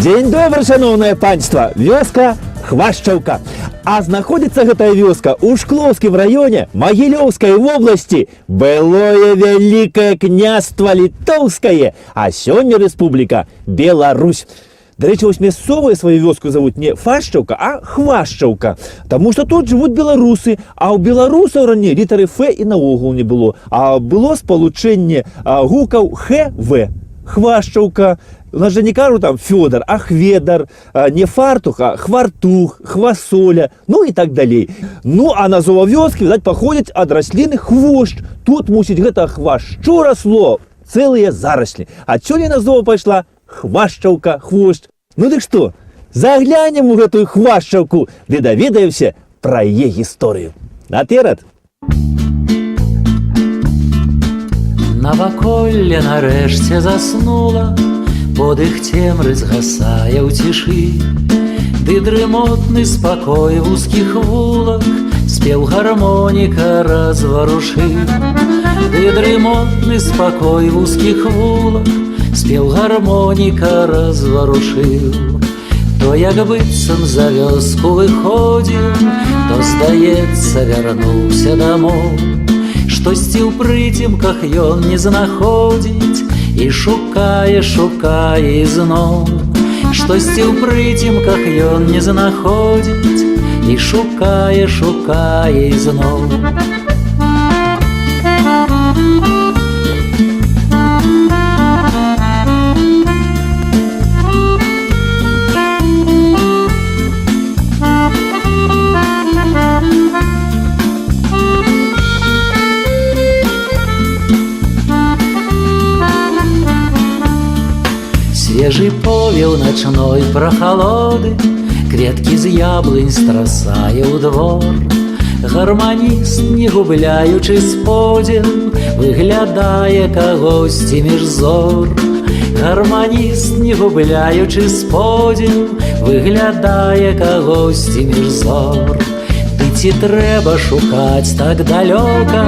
Дзень добры, шаноўнае панства! Вёска Хвашчаўка. А знаходзіцца гэтая вёска ў Шклоўскім раёне Магілёўскай вобласці. Былое Вялікае Княства Літоўскае, а сёння Рэспубліка Беларусь. Дарэчы, вось мясцовыя сваю вёску завуць не Фашчаўка, а Хвашчаўка. Таму што тут жывуць беларусы, а ў беларусаў раней літары Ф і наогул не было, а было спалучэнне гукаў Х, В. Хвашчаўка. У нас же не кажу там Фёдор, а Хведар, не фартух, а хвартух, хвасоля, ну і так далей. Ну, а назова вёскі, відаць, паходзіць ад расліны хвошч. Тут, мусіць, гэта хвашчу расло, цэлыя зараслі. Адсюль і назова пайшла: Хвашчаўка, хвошч. Ну дык што, заглянем у гэтую Хвашчаўку, ды даведаемся пра яе гісторыю. Наперад! Наваколле нарэшце заснула, подых цемры згасае ў цішы. Ды дрымотны спакой вузкіх вулак спеў гармоніка разварушыў. Ды дрымотны спакой вузкіх вулак спеў гармоніка разварушыў. То як быццам за вёску выходзіў, то, здаецца, вярнуўся дамоў. Штосьці ў прыцемках ён не знаходзіць і шукае, шукае ізноў. Штосьці ў прыцемках ён не знаходзіць і шукае, шукае ізноў. Свежы повеў начной прахалоды кветкі з яблынь страсае ў двор. Гарманіст, не губляючы сподзеў, выглядае кагосьці між зор. Гарманіст, не губляючы сподзеў, выглядае кагосьці між зор. Ды ці трэба шукаць так далёка,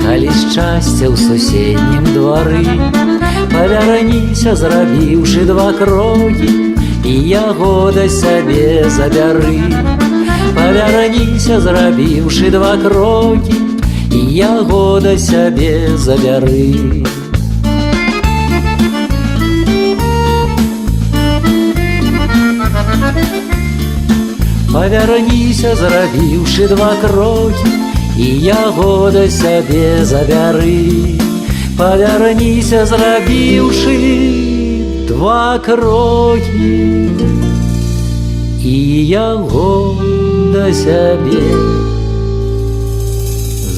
калі шчасце ў суседнім двары? Павярніся, зрабіўшы два крокі, і яго да сябе забяры. Павярніся, зрабіўшы два крокі, і яго да сябе забяры. Павярніся, зрабіўшы два крокі, і яго да сябе забяры. Павярніся, зрабіўшы два крокі, і яго да сябе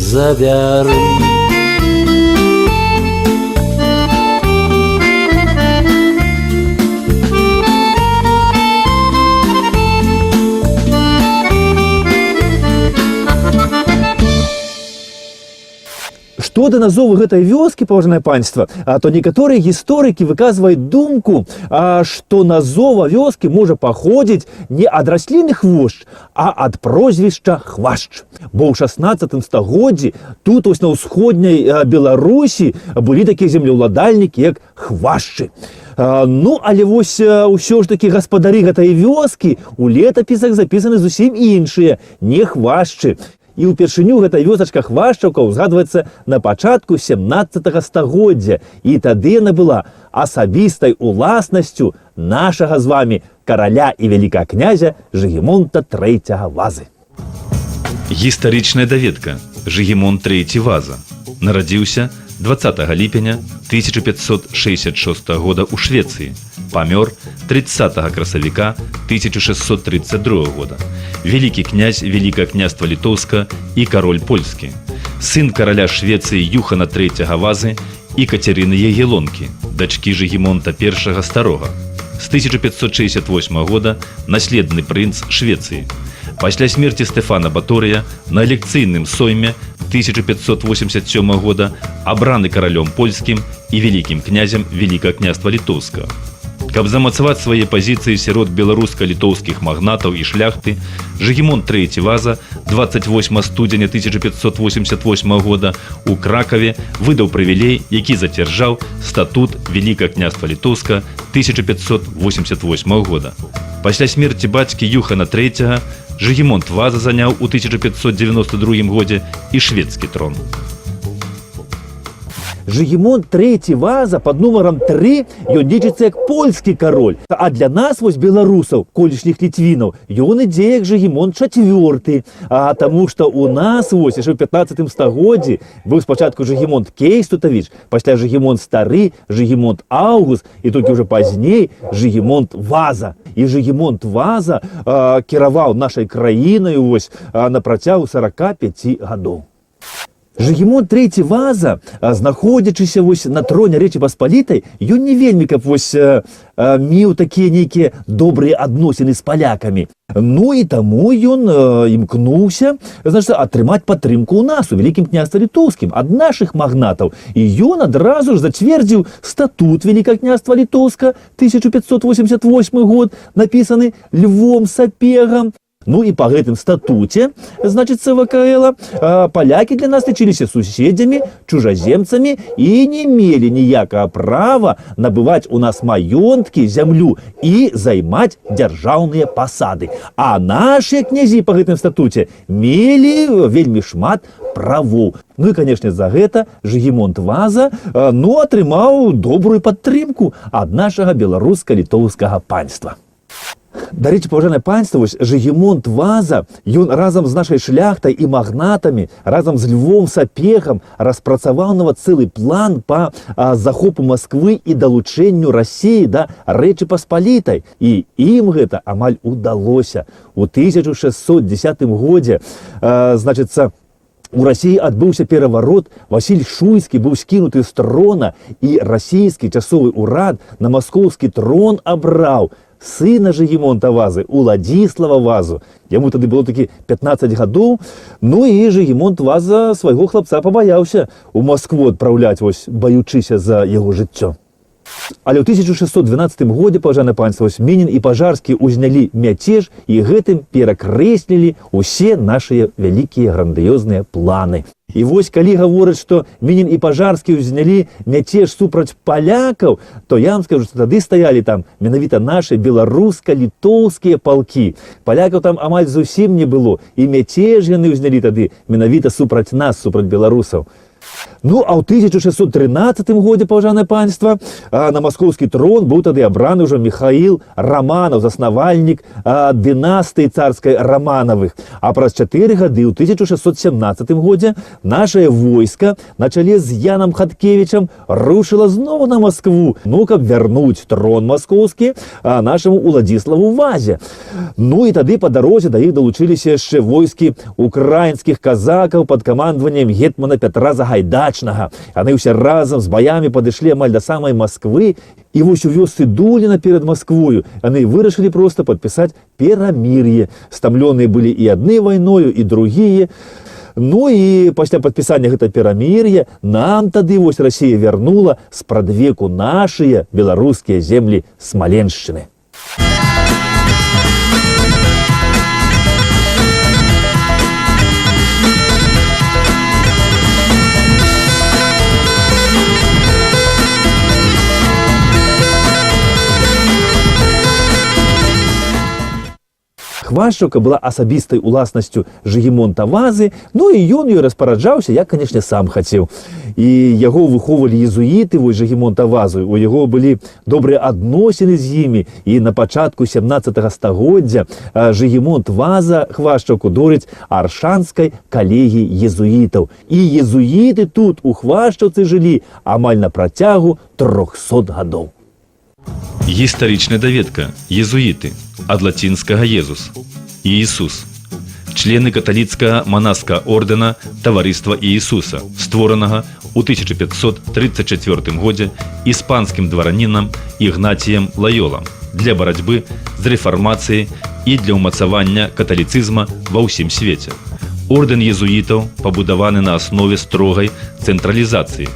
забяры. Што да назовы гэтай вёскі, паважанае панства, то некаторыя гісторыкі выказваюць думку, што назова вёскі можа паходзіць не ад расліны хвошч, а ад прозвішча Хвашч. Бо ў 16 стагоддзі тут вось на ўсходняй Беларусі былі такія землеўладальнікі, як Хвашчы. Ну, але вось ўсё ж такі гаспадары гэтай вёскі ў летапісах запісаны зусім іншыя, не Хвашчы. І ўпершыню гэта вёсачка Хвашчаўка ўзгадваецца на пачатку 17 стагоддзя. І тады яна была асабістай уласнасцю нашага з вамі караля і вялікага князя Жыгімонта III Вазы. Гістарычная даведка. Жыгімонт III Ваза нарадзіўся 20 ліпеня 1566 года ў Швецыі. Памёр 30 красавіка 1632 года. Вялікі князь Вялікага Княства Літоўскага і кароль польскі. Сын караля Швецыі Юхана III Вазы і Кацярыны Ягелонкі, дачкі Жыгімонта I Старога. З 1568 года наследны прынц Швецыі. Пасля смерці Стэфана Баторыя на элекцыйным сойме 1587 года абраны каралём польскім і вялікім князем Вялікага Княства Літоўскага. Каб замацаваць свае пазіцыі сярод беларуска-літоўскіх магнатаў і шляхты, Жыгімонт III Ваза 28 студзеня 1588 года у Кракаве выдаў прывілей, які зацвярджаў статут Вялікага княства Літоўска 1588 года. Пасля смерці бацькі Юхана III Жыгімонт Ваза заняў у 1592 годзе і шведскі трон. Жыгімонт трэці Ваза пад нумарам 3, ён лічыцца як польскі кароль. А для нас вось, беларусаў, колішніх ліцвінаў, ён ідзе як Жыгімонт чацвёрты. А таму што у нас вось яшчэ ў 15 стагоддзі быў спачатку Жыгімонт Кейстутавіч, пасля Жыгімонт стары, Жыгімонт Аўгуст і толькі ўжо пазней Жыгімонт Ваза. І Жыгімонт Ваза кіраваў нашай краінай вось на працягу 45 гадоў. Жыгімонт трэці Ваза, знаходзячыся вось на троне Рэчы Паспалітай, ён не вельмі каб вось меў такія нейкія добрыя адносіны з палякамі. Ну і таму ён імкнуўся, значит, атрымаць падтрымку ў нас, у Вялікім княстве Літоўскім, ад нашых магнатаў. І ён адразу ж зацвердзіў статут Вялікага княства Літоўска 1588 год, напісаны Львом Сапегам. Ну і па гэтым статуце, значыцца, ВКЛ, палякі для нас лічыліся суседзямі, чужаземцамі і не мелі ніякага права набываць у нас маёнткі, зямлю і займаць дзяржаўныя пасады. А нашыя князі па гэтым статуце мелі вельмі шмат правоў. Ну і, канешне, за гэта Жыгімонт Ваза, ну, атрымаў добрую падтрымку ад нашага беларуска-літоўскага панства. Дарэчы, паважанае панства, вось Жыгімонт Ваза, ён разам з нашай шляхтай і магнатамі, разам з Львом Сапегам распрацаваў нават цэлы план па захопу Масквы і далучэнню Расіі да Рэчы Паспалітай. І ім гэта амаль удалося. У 1610 годзе, значыцца, у Расіі адбыўся пераварот, Васіль Шуйскі быў скінуты з трона, і расійскі часовы ўрад на маскоўскі трон абраў сына Жыгімонта Вазы, Уладзіслава Вазу. Яму тады было такі 15 гадоў. Ну і Жыгімонт Ваза свайго хлапца пабаяўся у Маскву адпраўляць, вось, баючыся за яго жыццё. Але ў 1612 годзе, паважанае панства, вось Мінін і Пажарскі ўзнялі мяцеж і гэтым перакрэслілі ўсе нашыя вялікія грандыёзныя планы. І вось калі гавораць, што Мінін і Пажарскі ўзнялі мяцеж супраць палякаў, то я вам скажу, што тады стаялі там менавіта нашы беларуска-літоўскія палкі. Палякаў там амаль зусім не было, і мяцеж яны ўзнялі тады менавіта супраць нас, супраць беларусаў. Ну, а ў 1613 годзе, паважанае панства, на маскоўскі трон быў тады абраны ўжо Михаил Раманаў, заснавальнік дынастыі царскай Раманавых. А праз 4 гады, ў 1617 годзе, нашае войска на чале з Янам Хаткевічам рушыла зноў на Маскву, ну, каб вярнуць трон маскоўскі нашаму Уладзіславу Вазе. Ну і тады па дарозе да іх далучыліся яшчэ войскі украінскіх казакаў пад камандаваннем гетмана Пятра Сагайдачнага. Яны ўсе разам з баямі падышлі амаль да самай Масквы, і вось у вёсцы Дуліна перад Масквою яны вырашылі проста падпісаць перамір'е. Стамлёныя былі і адны вайною, і другія. Ну і пасля падпісання гэта перамір'я нам тады вось Расія вярнула спрадвеку нашыя беларускія землі Смаленшчыны. Хвашчаўка была асабістай уласнасцю Жыгімонта Вазы, ну і ён ёй распараджаўся, як, канешне, сам хацеў. І яго выхоўвалі езуіты, вось Жыгімонта Вазу, у яго былі добрыя адносіны з імі, і на пачатку 17 стагоддзя Жыгімонт Ваза Хвашчаўку дорыць аршанскай калегіі езуітаў. І езуіты тут у Хвашчаўцы жылі амаль на працягу 300 гадоў. Гістарычная даведка. Езуіты. Ад лацінскага Езус. Иисус. Члены каталіцкага манаскага ордэна Таварыства Иисуса, створанага ў 1534 годзе іспанскім дваранінам Ігнатіем Лаёлам для барацьбы з рэфармацыяй і для ўмацавання каталіцызма ва ўсім свеце. Ордэн езуітаў пабудаваны на аснове строгай цэнтралізацыі.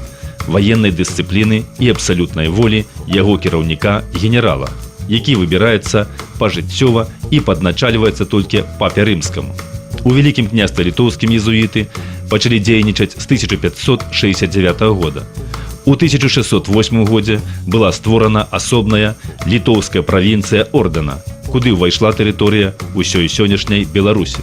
ваеннай дысцыпліны і абсалютнай волі яго кіраўніка генерала, які выбіраецца пажыццёва і падначальваецца толькі папе рымскаму. У Вялікім Княстве Літоўскім езуіты пачалі дзейнічаць з 1569 года. У 1608 годзе была створана асобная літоўская правінцыя ордэна, куды ўвайшла тэрыторыя ўсёй сённяшняй Беларусі.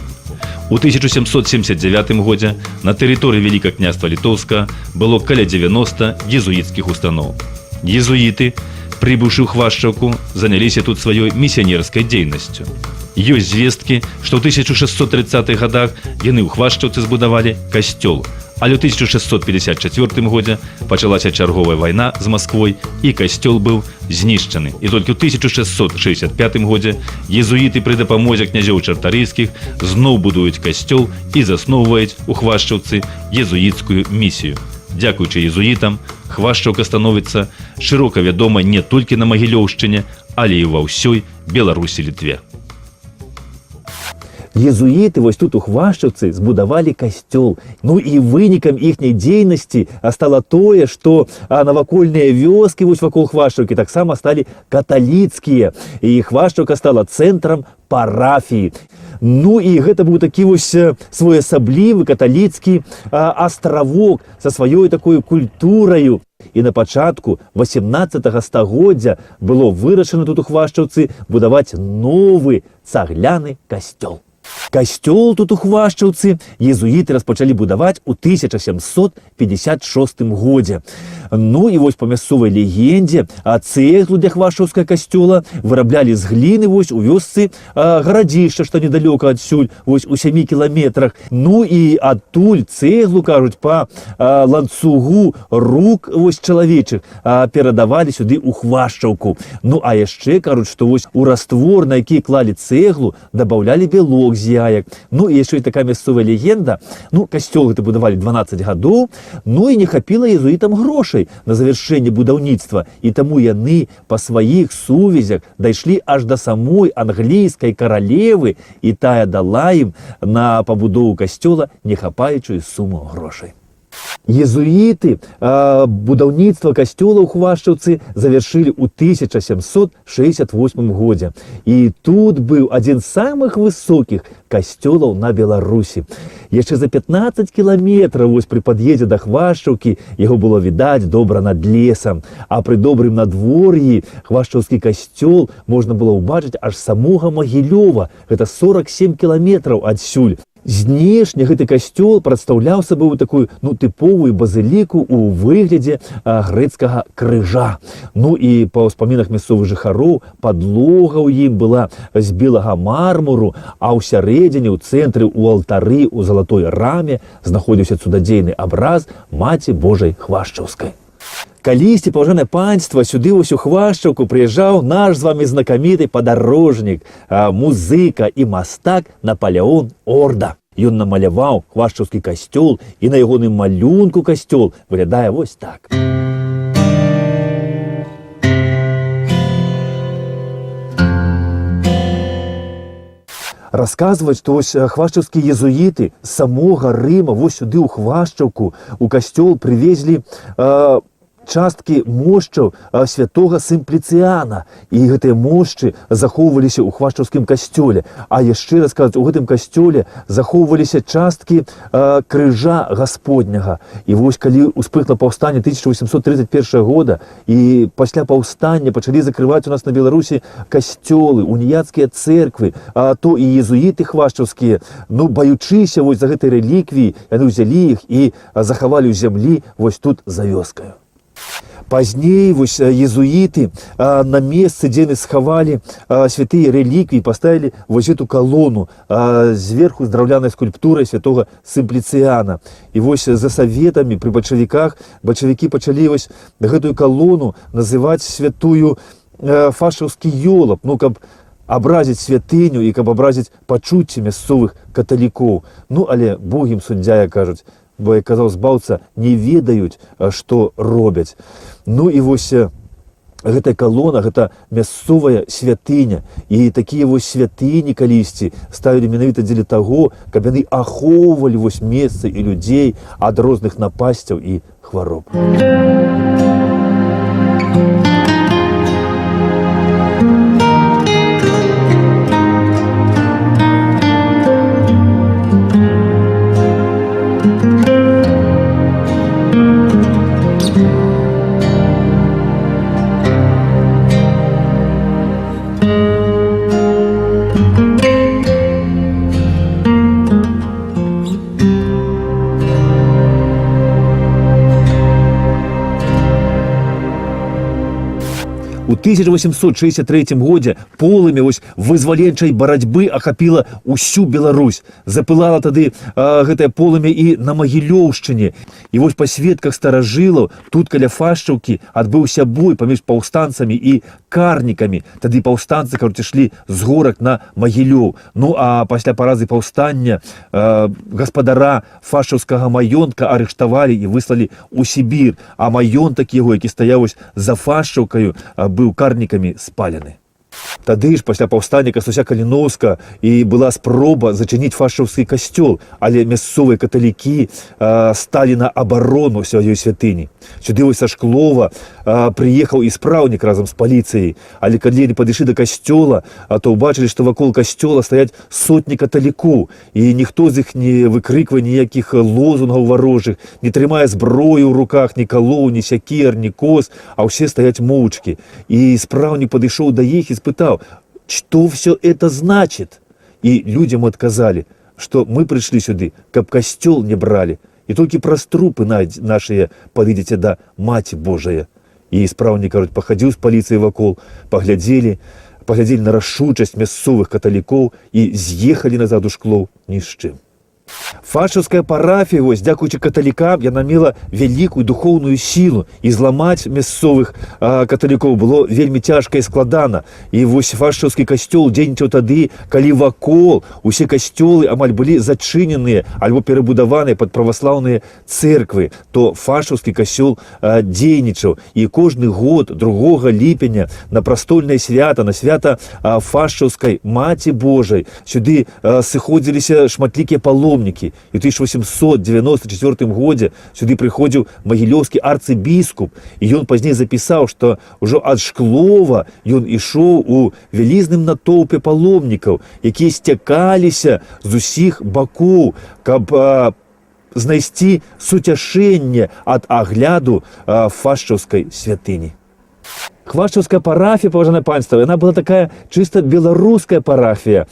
У 1779 годзе на тэрыторыі Вялікага Княства Літоўскага было каля 90 езуіцкіх устаноў. Езуіты, прыбыўшы ў Хвашчаўку, заняліся тут сваёй місіянерскай дзейнасцю. Ёсць звесткі, што ў 1630-х годах яны ў Хвашчаўцы збудавалі касцёл, але ў 1654 годзе пачалася чарговая вайна з Масквой, і касцёл быў знішчаны. І толькі ў 1665 годзе езуіты пры дапамозе князёў Чартарыйскіх зноў будуюць касцёл і засноўваюць у Хвашчаўцы езуіцкую місію. Дзякуючы езуітам, Хвашчаўка становіцца шырока вядома не толькі на Магілёўшчыне, але і ва ўсёй Беларусі, Літве. Езуіты вось тут, у Хвашчаўцы, збудавалі касцёл. Ну і вынікам іхняй дзейнасці стала тое, што навакольныя вёскі вось вакол Хвашчаўкі таксама сталі каталіцкія. І Хвашчаўка стала цэнтрам парафіі. Ну і гэта быў такі вось своеасаблівы каталіцкі астравок са сваёй такой культураю. І на пачатку 18 стагоддзя было вырашана тут, у Хвашчаўцы, будаваць новы цагляны касцёл. Касцёл тут, у Хвашчаўцы, езуіты распачалі будаваць у 1756 годзе. Ну і вось, па мясцовай легендзе, цэглу для хвашчаўскага касцёла выраблялі з гліны вось у вёсцы Гарадзішча, што недалёка адсюль, вось у 7 кіламетрах. Ну і адтуль цэглу, кажуць, па ланцугу рук вось чалавечых перадавалі сюды, у Хвашчаўку. Ну а яшчэ кажуць, што вось у раствор, на які клалі цэглу, дабаўлялі белок з яек. Ну і яшчэ і такая мясцовая легенда. Ну, касцёл гэты будавалі 12 гадоў, ну і не хапіла езуітам грошай на завяршэнне будаўніцтва, і таму яны па сваіх сувязях дайшлі аж да самой англійскай каралевы, і тая дала ім на пабудову касцёла нехапаючую суму грошай. Езуіты будаўніцтва касцёла ў Хвашчаўцы завяршылі ў 1768 годзе. І тут быў адзін з самых высокіх касцёлаў на Беларусі. Яшчэ за 15 кіламетраў вось пры пад'ездзе да Хвашчаўкі яго было відаць добра над лесам. А пры добрым надвор'і хвашчаўскі касцёл можна было ўбачыць аж з самога Магілёва. Гэта 47 кіламетраў адсюль. Знешне гэты касцёл прадстаўляў сабою такую, ну, тыповую базыліку ў выглядзе грэцкага крыжа. Ну і па ўспамінах мясцовых жыхароў, падлога ў ім была з белага мармуру, а ў сярэдзіне, ў цэнтры, у алтары, у залатой раме знаходзіўся цудадзейны абраз Маці Божай Хвашчаўскай. Калісьці, паважанае панства, сюды вось, у Хвашчаўку, прыязджаў наш з вами знакаміты падарожнік, музыка і мастак Наполеон Орда. Ён намаляваў хвашчаўскі касцёл, і на ягоным малюнку касцёл выглядае вось так. Расказваюць, што вось хвашчаўскія езуіты з самога Рыма вось сюды, ў Хвашчаўку, у касцёл прывезлі часткі мошчаў святога Сімпліцыяна. І гэтыя мошчы захоўваліся ў хвашчаўскім касцёле. А яшчэ расказваюць, у гэтым касцёле захоўваліся часткі крыжа Гасподняга. І вось калі ўспыхла паўстанне 1831 года і пасля паўстання пачалі закрываць у нас на Беларусі касцёлы, уніяцкія церквы, а то і езуіты хвашчаўскія, ну, баючыся вось за гэтай рэліквіі, яны ўзялі іх і захавалі ў зямлі вось тут, за вёскаю. Пазней вось езуіты на месцы, дзе яны схавалі святыя рэліквіі, паставілі вось эту калону зверху з драўлянай скульптурай святога Сімпліцыяна. І вось за саветамі пры бальшавіках бальшавікі пачалі вось гэтую калону называць святую фашаўскі ёлап, ну, каб абразіць святыню і каб абразіць пачуцці мясцовых каталікоў. Ну, але Бог ім суддзя, як кажуць, бо, як казаў Збаўца, не ведаюць, што робяць. Ну і вось Гэтая калона — гэта мясцовая святыня, і такія вось святыні калісьці ставілі менавіта дзеля таго, каб яны ахоўвалі вось месца і людзей ад розных напасцяў і хвароб. У 1863 годзе полымя вось вызваленчай барацьбы ахапіла ўсю Беларусь. Запылала тады гэтае полымя і на Магілёўшчыне. І вось па сведках старажылаў тут, каля Фашчаўкі, адбыўся бой паміж паўстанцамі і карнікамі. Тады паўстанцы, кажуць, ішлі з горак на Магілёў. Ну а пасля паразы паўстання гаспадара фашчаўскага маёнтка арыштавалі і выслалі ў Сібір, а маёнтак яго, які стаяў вось за Фашчаўкаю, быў карнікамі спалены. Тады ж, пасля паўстання Кастуся Каліноўска, і была спроба зачыніць фашчаўскі касцёл, але мясцовыя каталікі сталі на абарону сваёй святыні. Сюды вось са Шклова прыехаў і спраўнік разам з паліцыяй, але калі яны падышлі да касцёла, то ўбачылі, што вакол касцёла стаяць сотні каталікоў, і ніхто з іх не выкрыквае ніякіх лозунгаў варожых, не трымае зброю ў руках, ні калоў, ні сякер, ні кос, а ўсе стаяць моўчкі. І спраўнік падышоў да іх і спытаў: «Что все это значит?» І людзям адказалі, што мы прыйшлі сюды, каб касцёл не бралі, і толькі праз трупы нашыя падыдзеце да Маці Божая. І спраўнік, кажуць, пахадзіў з паліцыяй вакол, паглядзелі на рашучасць мясцовых каталікоў і з'ехалі назад у Шклоў ні з чым. Фашчаўская парафія, вось, дзякуючы каталікам, яна мела вялікую духоўную сілу, і зламаць мясцовых каталікоў было вельмі цяжка і складана. І вось фашчаўскі касцёл дзейнічаў тады, калі вакол усе касцёлы амаль былі зачыненыя альбо перабудаваныя пад праваслаўныя церквы, то фашчаўскі касцёл дзейнічаў. І кожны год 2 ліпеня на прастольнае свята, на свята фашчаўскай Маці Божай, сюды сыходзіліся шматлікія паломнікі. І ў 1894 годзе сюды прыходзіў магілёўскі арцыбіскуп, і ён пазней запісаў, што ўжо ад Шклова ён ішоў у вялізным натоўпе паломнікаў, якія сцякаліся з усіх бакоў, каб знайсці суцяшэнне ад агляду фашчаўскай святыні. Хвашчаўская парафія, паважанае панства, яна была такая чыста беларуская парафія.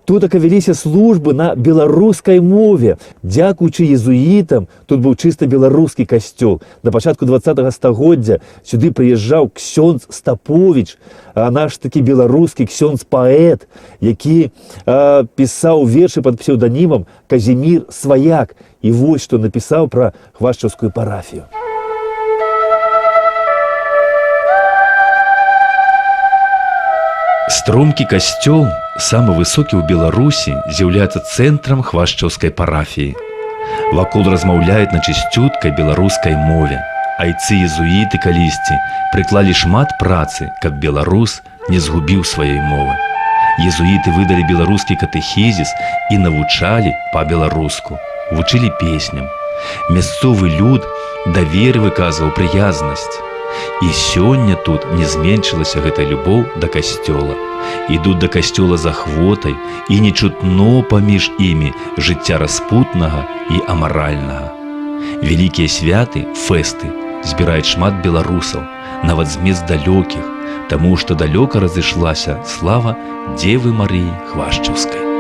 Тут так вяліся службы на беларускай мове. Дзякуючы езуітам, тут быў чыста беларускі касцёл. На пачатку 20 стагоддзя сюды прыязджаў ксёндз Стаповіч, наш такі беларускі ксёндз-паэт, які пісаў вершы пад псеўданімам Казімір Сваяк. І вось што напісаў пра хвашчаўскую парафію. Стромкі касцёл, самы высокі ў Беларусі, з'яўляецца цэнтрам хвашчаўскай парафіі. Вакол размаўляюць на чысцюткай беларускай мове. Айцы езуіты калісьці прыклалі шмат працы, каб беларус не згубіў сваёй мовы. Езуіты выдалі беларускі катэхізіс і навучалі па-беларуску, вучылі песням. Мясцовы люд да веры выказваў прыязнасць. І сёння тут не зменшылася гэта любоў да касцёла. Ідуць да касцёла з ахвотай, і не чутно паміж імі жыцця распутнага і амаральнага. Вялікія святы, фэсты збіраюць шмат беларусаў, нават з мест далёкіх, таму што далёка разышлася слава Дзевы Марыі Хвашчаўскай.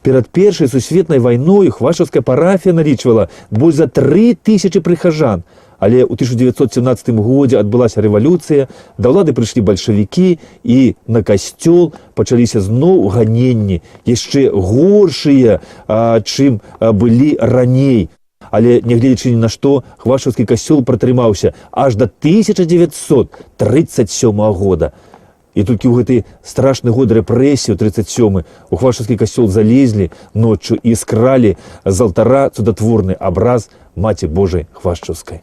Перад першай сусветнай вайной хвашчаўская парафія налічвала больш за 3000 прыхажан. Але ў 1917 годзе адбылася рэвалюцыя, да ўлады прыйшлі бальшавікі, і на касцёл пачаліся зноў ганенні, яшчэ горшыя, чым былі раней. Але нягледзячы ні на што, хвашчаўскі касцёл пратрымаўся аж да 1937 года. І толькі ў гэты страшны год рэпрэсій, 37, у хвашчаўскі касцёл залезлі ноччу і скралі з алтара цудатворны абраз Маці Божай Хвашчаўскай.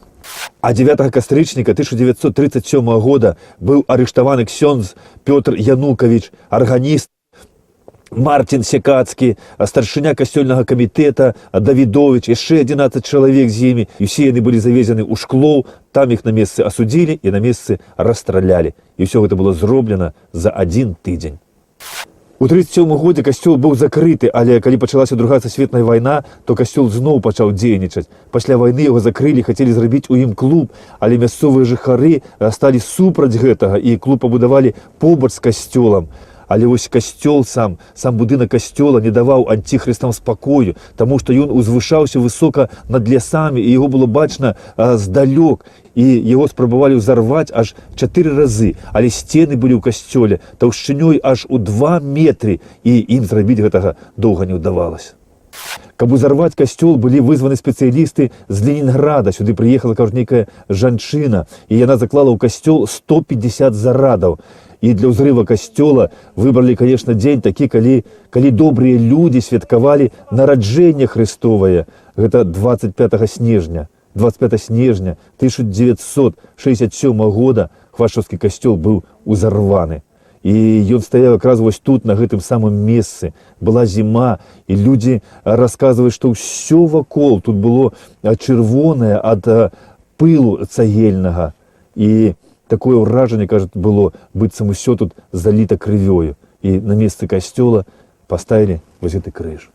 А 9 кастрычніка 1937 года быў арыштаваны ксёндз Пётр Янукавіч, арганіст Мартин Секацкі, старшыня касцёльнага камітэта Давідович, яшчэ 11 чалавек з імі, і ўсе яны былі завезены ў Шклоў, там іх на месцы асудзілі і на месцы расстралялі. І ўсё гэта было зроблена за адзін тыдзень. У 37 годзе касцёл быў закрыты, але калі пачалася Другая сусветная вайна, то касцёл зноў пачаў дзейнічаць. Пасля вайны яго закрылі, хацелі зрабіць у ім клуб, але мясцовыя жыхары сталі супраць гэтага, і клуб пабудавалі побач з касцёлам. Але вось касцёл сам, сам будынак касцёла не даваў анціхрыстам спакою, таму што ён узвышаўся высока над лясамі, і яго было бачна здалёк. І яго спрабавалі ўзарваць аж 4 разы, але сцены былі ў касцёле таўшчынёй аж у 2 метры, і ім зрабіць гэтага доўга не ўдавалася. Каб узарваць касцёл, былі вызваны спецыялісты з Ленінграда. Сюды прыехала, кажуць, нейкая жанчына, і яна заклала ў касцёл 150 зарадаў. І для ўзрыва касцёла выбралі, конечно, дзень такі, калі добрыя людзі святкавалі нараджэнне Хрыстовае. Гэта 25 снежня. 25 снежня 1967 года хвашчаўскі касцёл быў узарваны. І ён стаяў якраз вось тут, на гэтым самым месцы. Была зіма, і людзі расказваюць, што ўсё вакол тут было чырвонае ад пылу цагельнага. І такое ўражанне, кажуць, было, быццам усё тут заліта крывёю. І на месцы касцёла паставілі вось гэты крыж.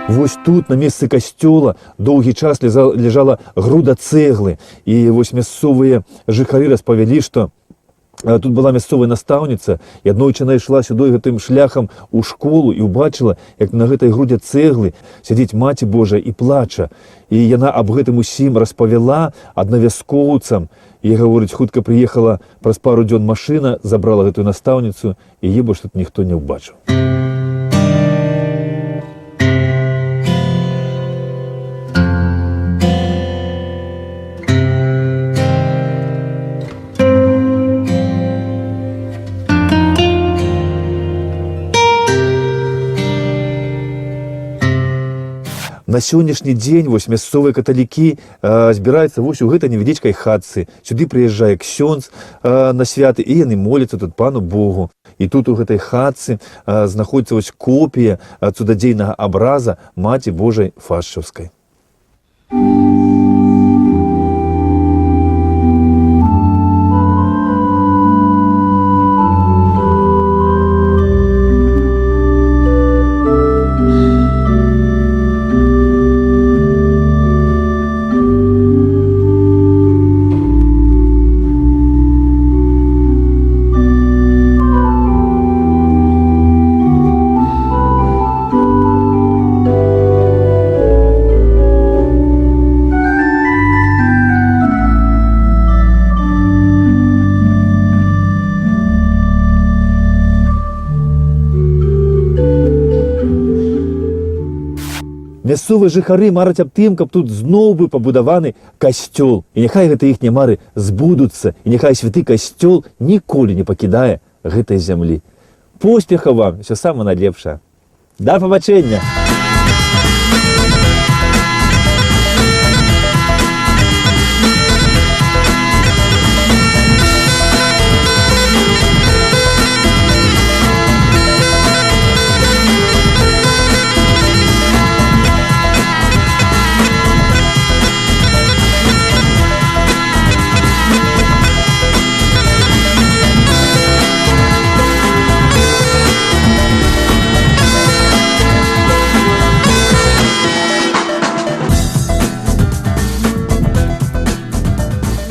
Вось тут, на месцы касцёла, доўгі час ляжала груда цэглы. І вось мясцовыя жыхары распавялі, што тут была мясцовая настаўніца, і аднойчы яна ішла сюды гэтым шляхам у школу і ўбачыла, як на гэтай грудзе цэглы сядзіць Маці Божая і плача. І яна аб гэтым усім распавяла аднавяскоўцам. І, гаворыць, хутка прыехала праз пару дзён машына, забрала гэтую настаўніцу, і яе больш тут ніхто не ўбачыў. На сённяшні дзень вось мясцовыя каталікі збіраюцца вось у гэтай невялічкай хатцы. Сюды прыязджае ксёндз на святы, і яны моляцца тут пану Богу. І тут у гэтай хатцы знаходзіцца вось копія цудадзейнага абраза Маці Божай Фашчаўскай. Мясцовыя жыхары мараць аб тым, каб тут зноў быў пабудаваны касцёл. І няхай гэта іхнія мары збудуцца, і няхай святы касцёл ніколі не пакідае гэтай зямлі. Поспехаў вам, усё самае найлепшае. Да пабачэння!